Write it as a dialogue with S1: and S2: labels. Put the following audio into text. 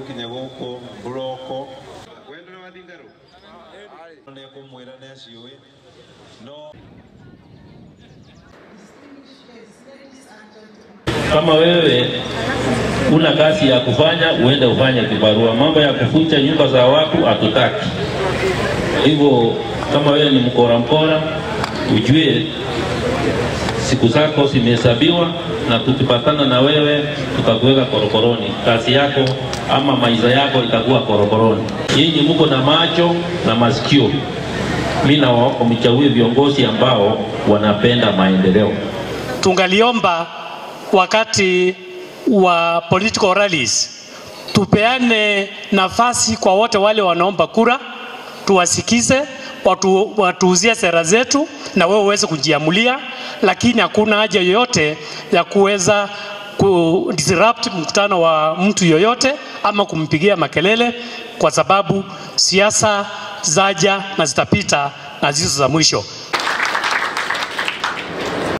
S1: Tũgũkinya gũkũ mburoko nĩekũmwĩra nĩaciũĩ no.
S2: Kama wewe una kazi ya kufanya, uende ufanye kibarua. Mambo ya kufunja nyumba za watu hatutaki. Hivyo kama wewe ni mkora mkora, ujue siku zako zimehesabiwa, na tukipatana na wewe tutakuweka korokoroni. Kazi yako ama maisha yako itakuwa korokoroni. Nyinyi mko na macho na masikio. Mimi nawaomba mchague viongozi ambao wanapenda maendeleo.
S3: Tungaliomba wakati wa political rallies tupeane nafasi kwa wote wale wanaomba kura, tuwasikize, watuuzie sera zetu na wewe uweze kujiamulia, lakini hakuna haja yoyote ya kuweza ku disrupt mkutano wa mtu yoyote ama kumpigia makelele, kwa sababu siasa zaja na zitapita na zizo za mwisho.